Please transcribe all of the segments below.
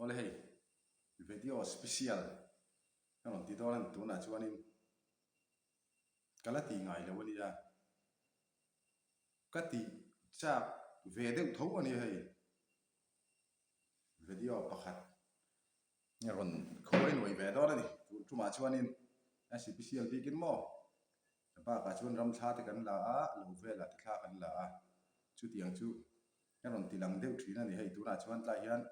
Awle hei video special ka rawn ti dawn a ni tunah chuanin ka la tih ngai lo a nia ka tih chak ve deuh tho a nia hei video pakhat rawn khawi nuai ve dawn a ni tun tumah chuanin a special bikin maw bakah chuan ram thla te kan la a lo velah te thla kan la a chutiang chu. Ka rawn ti lang deuh thin a ni hei tunah chuan tlai hian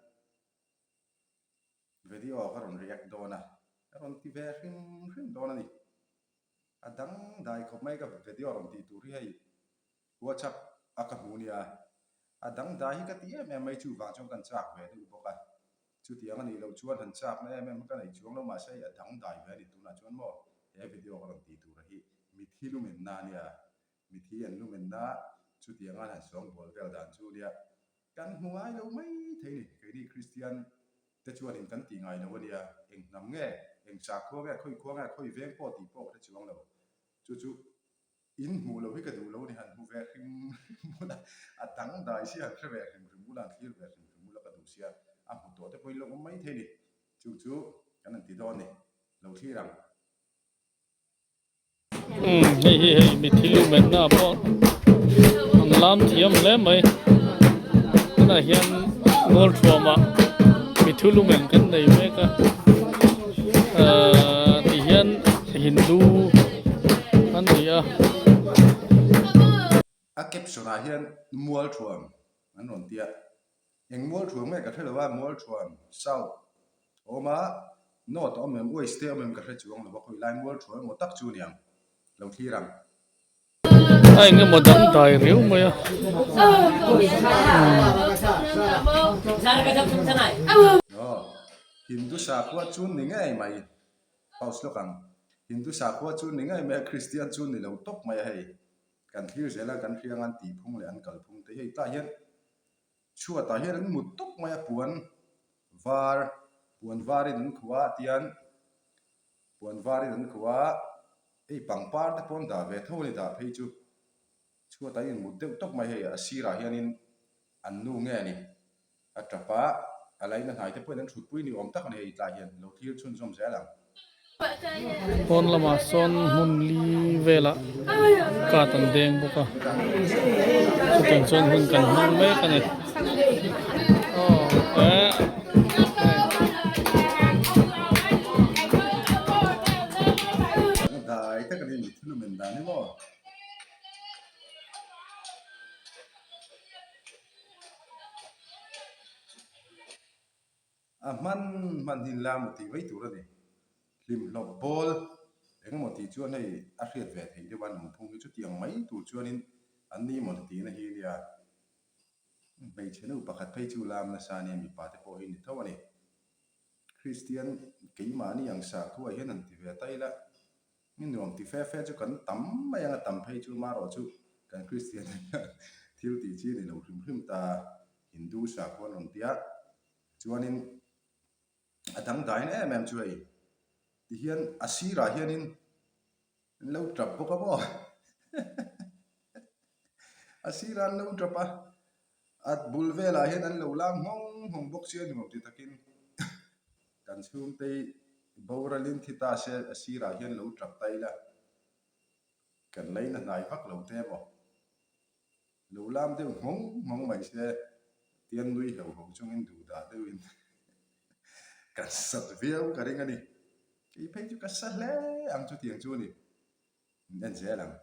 video ka rawn react dawn a ka rawn ti ve hrim hrim dawn a ni a dang dai khawp mai ka video rawn tih tur hi hei whatsapp a ka hmu nia a dang dai hi ka ti em em mai chuvang chuan kan chak ve deuh bawk a chutiang a nih loh chuan han chak na em em ka nei chuang lo mahse hei a dang dai ve a ni tunah chuan maw he video ka rawn tih tur hi mithi lumenna a nia. Mithi an lumenna chutianga han sawngbawl vel dan chu nia kan hmu ngai lo mai thei ni. Keini Kristian te chuanin kan tih ngai lo a nia, eng hnam nge, eng sakhua nge, khawi khua nge, khawi veng pawh tih pawh ka hre chuang lo. Chu chu in hmuh loh hi ka duh lo a ni, han hmu ve hrim hrim bula a dangdai sia han hre ve hrim hrim bula han thlir ve hrim hrim bula ka duh sia, a hmu tawh te pawhin lo awm mai thei ni. Chu chu kan han ti dawn ni, lo thlir ang. Hei hi hei mithi lumenna pawh an lam thiam hle mai tunah hian mual thuamah mithi lumen kan nei mek a ahh ti hian hindu an ni a. A caption ah hian mual thuam an rawn ti a. Eng mual thuam nge ka hre lo a, mual thuam south a awm a, north a awm em, west te a awm em ka hre chuang lo a, khawi lai mual thuam emaw tak chu niang lo thlir ang. A eng emaw dang dai riau mai a. Aw, Hindu sakhua chu ni ngei mai, pause lawk ang, Hindu sakhua chu ni ngei mai a, Christian chu ni lo tawp mai a hei, kan thlir zel a, kan hriang an tihphung leh an kalphung te hi hei tah hian Chhuatah hian an mut tawp mai a, puan var, puan varin an khuh a tian puan varin an khuh a, hei pangpar te pawh an dah ve tho a ni dah phei chu chhuatah hian mut deuh tawp mai hei a sirah hianin an nu nge a ni a tap a, a laina hnai te pawhin an thutpui ni awm tak a ni hei tlai hian lo thlir chhunzawm zel ang. Pawn lamah sawn hmun li velah card an deng bawk a chutiang chuan hun kan hmang mek a ni A hman hman hi la maw tih mai tur a ni. Hlimhlawp bawl engemaw tih chuan hei a hriat ve theih deuh a, nungphung hi chutiang mai tur chuanin an ni maw tihna hi nia. Hmeichhe nu pakhat phei chu lam nasa a nia, mipa te pawh hi ni tho a ni. Kristian keimahni ang sakhua hian han ti ve ta ila, mi nuam ti fe fe chu kan tam mai ang a, tam phei chu marawh chu kan Kristian te hian thil tih chi a ni lo hrim hrim ta, Hindu sakhua an rawn ti a. Chuanin a dangdaina em em chu hei tihian a sirah hianin an lo tap bawk a maw a sirah an lo tap a a bul velah hian an lo lam nghawng nghawng bawk sia ni maw ti takin kan chhungte hi boralin thi ta se a sirah hian lo tap ta ila kan laina hnai vak lo te maw. Lo lam deuh nghawng nghawng mai se tian nui hlo ho chungin duh dah deuhin ka sat viau ka ring a ni. Kei phei chu ka sa hle ang chutiang chu a ni. Min en zel ang.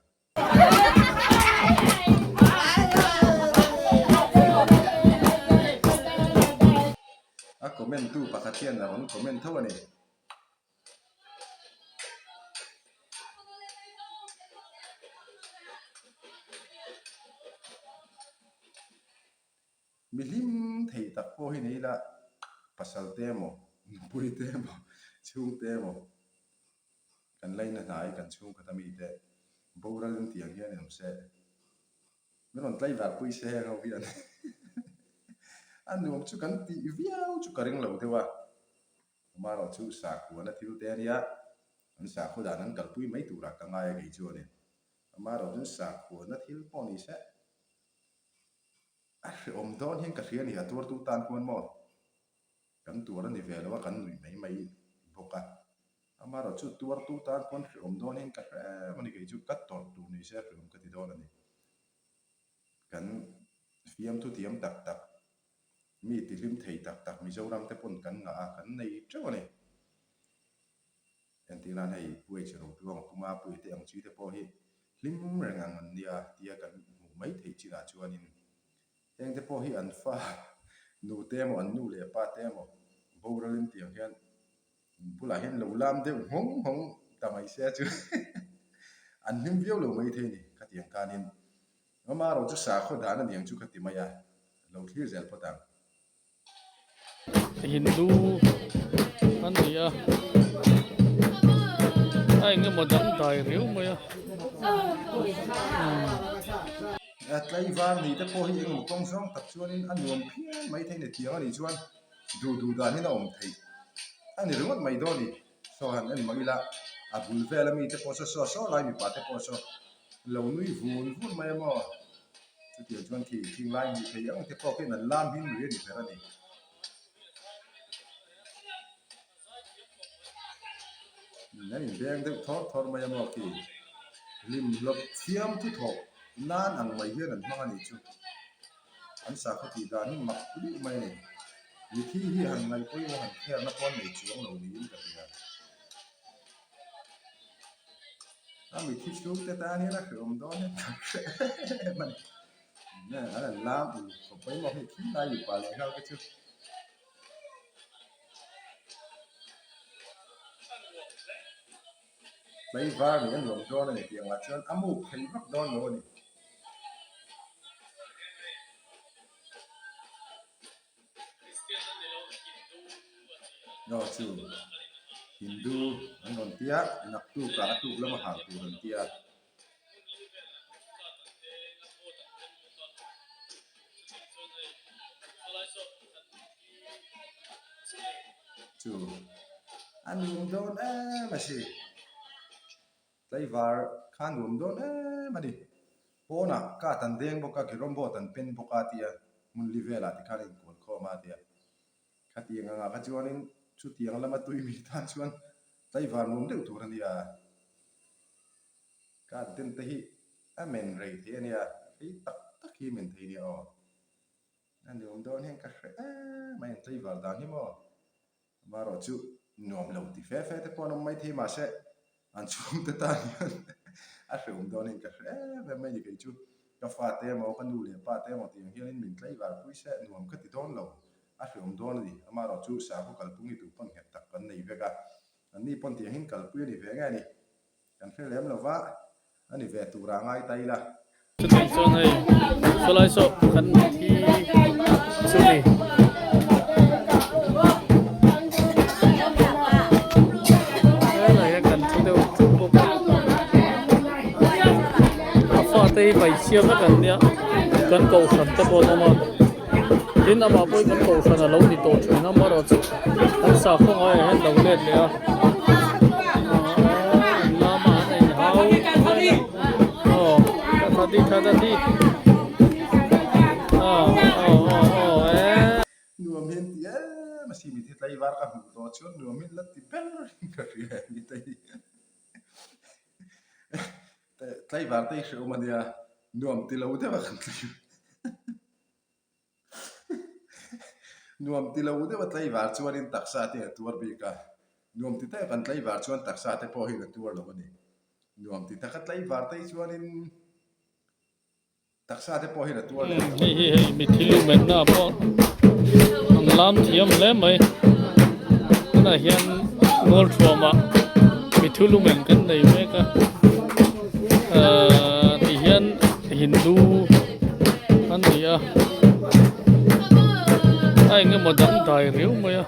A comment tu pakhat hian a rawn comment tho a ni. Mi hlim thei tak pawh hi nei ila pasal te emaw nupui te emaw chhungte emaw kan laina hnai kan chhungkhat ami te boral in tiang hian in awm se min rawn tlaivar pui se heng ho hian a nuam chu kan tih viau chu ka ring lo deuh a. Amaherawh chu sakhuana thil te a nia, an sakhaw dan an kalpui mai turah ka ngai a kei chuanin. Amaherawh chu sakhuana thil pawh ni se, a hrehawm dawn hian ka hria a ni, a tuartu tan khuan maw? Kan tuar a ni ve lo a, kan nuih mai mai bawk a. Amaherawh chu tuartu tan pawn hreawm dawn hian ka hre em a ni, kei chu ka tawrh tur ni se hreawm ka ti dawn a ni. Kan fiamthu thiam tak tak, mi tihlim thei tak tak Mizoram te pawn kan ngah a, kan nei teuh a ni. Entir nan hei Puai Chero Tluang Puma Puia te ang chi te pawh hi hlim reng ang an nia tia kan hmuh mai theih chinah chuanin heng te pawh hi an fa nu te emaw an nu leh pa te emaw boralin tiang hian an bulah hian lo lam deuh nghawng nghawng ta mai se chu an hlim viau lo mai thei a ni khatiang khanin amaherawh chu sakhaw dan a niang chu ka ti mai a lo thlir zel phawt ang. Hindu an ni a a eng emaw dang dai riau mai a. A tlaivar ni te pawh hi eng emaw kawng zawng tak chuanin a nuam phian mai thei a ni tiang a nih chuan duh duh dan hian a awm theih a ni ringawt mai dawn a ni. Saw han en mah ila a bul vel ami te pawh saw saw saw lai mipa te pawh saw lo nui vun vun mai a maw. Chutiang chuan khi thing lai hmuh thei ang te pawh khian an lam him lui a ni ber a ni. An inbeng deuh thawr thawr mai a maw khi hlim hlawp thiam thu thawh nan ang mai hian an hmang a nih chu. An sakhaw tih dan hi mak luih mai a ni. Mithi hi han ngaih pawimawh han kherna pawh an nei chuang lo niin ka hria. A mithi chhungte tan hian a hreawm dawn hian ka hre em a ni. An han lam uluk khawp mai maw hei khi lai mipa leh nghal te chu. Tlaivar nih a nuam dawn a ni tih angah chuan a muk thei vak dawn lo a ni. Aw chu Hindu an rawn tia naktukah a tuk lama hal tur an tia. Chu a nuam dawn em a si. Tlaivar kha nuam dawn em a ni. Pawnah card an deng bawk a, carrom board an pen bawk a tia hmun li velah tikhan a inkual khawm a tia. Khatiang angah kha chuanin chutiang lama tui mi tan chuan tlaivar nuam deuh tur a nia. Card den te hi a men rei thei a nia, rei tak tak hi men thei nia aw. A nuam dawn hian ka hre em a intlaivar dan hi maw. Amaherawh chu nuam lo ti fe fe te pawh an awm mai thei mahse an chhungte tan hian a hreawm dawn hian ka hre em em mai ni kei chu ka fate emaw ka nu leh pa te emaw tiang hianin min tlaivar pui se nuam ka ti dawn lo a hreawm dawn a ni. Amaherawh chu sakhaw kalpung hi tupawn nghet tak kan nei vek a, anni pawn tiang hian kalpui a ni ve nge a ni. Kan hre lem lo va, a ni ve tura ngai ta ila. Chutiang chuan hei sawlai saw kan thi chu ni. Helai hian kan thu deuh thup bawk a. A fate hi hmeichhia vek an nia, kan kohhran te pawh an awm a. Tin amah pawhin kan kohhran a lo ni tawh thin a amaherawhchu kan sakhaw ngaiah hian lo let leh a aaa an lama an inhau aw thadi thadi aw aw aw aw eee. Nuam hian ti em a si mi te tlaivar ka hmuh tawh chuan nuam hian la ti ber in ka hria em ni te hi tlaivar te hi hrehawm a nia nuam ti lo deuh a kan tlai. Nuam ti lo deuh a tlaivar chuanin taksa te a tuar bik a, nuam ti tak an tlaivar chuan taksa te pawh hian a tuar lo a ni. Nuam ti taka tlaivar te hi chuanin taksa te pawh hian a tuar leh lo a ni. Hei hi hei mithi lumenna pawh an lam thiam hle mai. Tunah hian Ngawlthuamah mithi lumen kan nei mek a, ahh tihian. Hindu an ni a a eng emaw dang dai riau mai a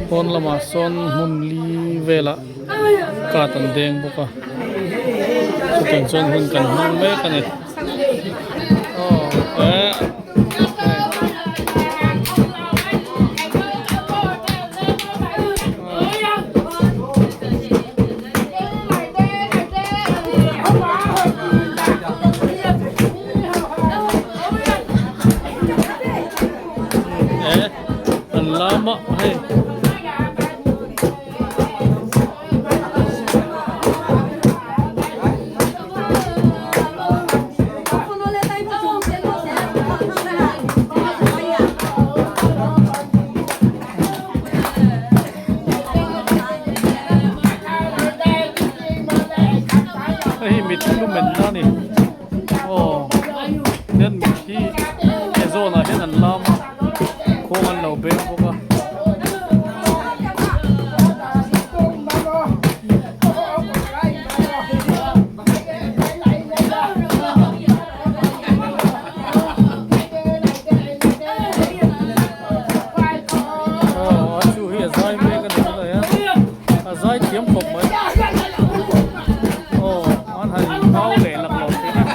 pawn lamah sawn hmun li velah card an deng bawk a chutiang chuan hun kan hmang mek a ni aw eh. mah hei. Hei hi mitthi lu menna a ni aw hian mitthi he zawnah hian an lam a khuang an lo beng bawk a. Aw a chu hi a zai mek a ni tunah hian a zai thiam khawp mai aw an han inhau leh laklawh thin a.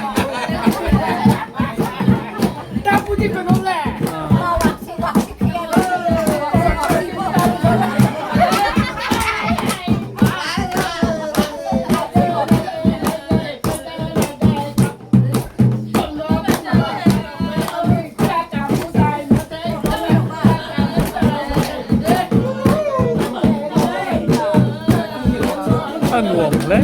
A nuam hle.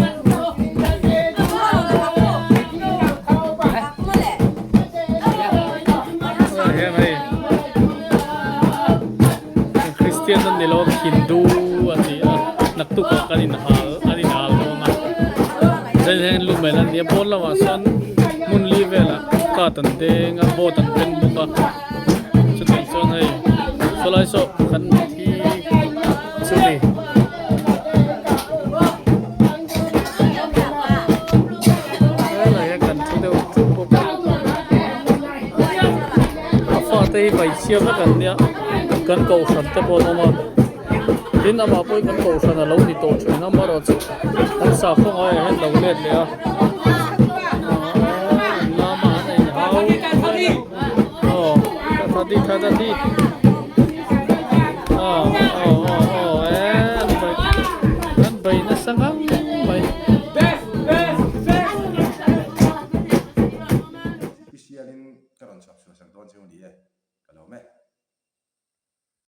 Hian hei Kristian an ni lo a Hindu a ni a naktuk ah kan inhal an inhal dawn a zai hian lumen an ni a pawn lamah sawn hmun li velah card an deng a board an beng bawk a chutiang chuan hei sawlai saw kan thi chu ni. Helai hian kan thu deuh thup bawk a a fate hi hmeichhia vek an nia kan kohhran te pawh an awm a tin amah pawh hi kan kohhran a lo ni tawh thin a amaherawhchu an sakhaw ngaiah hian lo let leh a aaa an lam a an inhau aw tha di tha di.